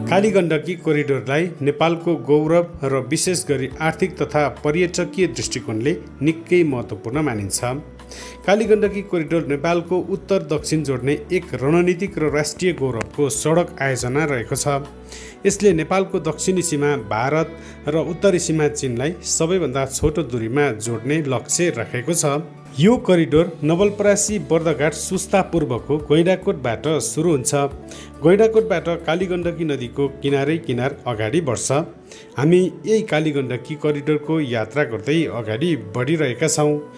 कालीगण्डकी कोरिडोरलाई नेपालको गौरव र विशेष गरी आर्थिक तथा पर्यटकीय दृष्टिकोणले निकै महत्त्वपूर्ण मानिन्छ। कालीगण्डकी कोरिडोर नेपालको उत्तर दक्षिण जोड्ने एक रणनीतिक र राष्ट्रिय गौरवको सडक आयोजना रहेको छ। यसले नेपालको दक्षिणी सीमा भारत र उत्तरी सीमा चीनलाई सबैभन्दा छोटो दूरीमा जोड्ने लक्ष्य राखेको छ। यो कोरिडोर नवलपरासी बर्दघाट सुस्ता पूर्वको गैंडाकोटबाट सुरु हुन्छ। गैंडाकोटबाट कालीगण्डकी नदीको किनारै किनार अगाडि बढ्छ। हामी यही कालीगण्डकी कोरिडोरको यात्रा गर्दै अगाडि बढिरहेका छौँ।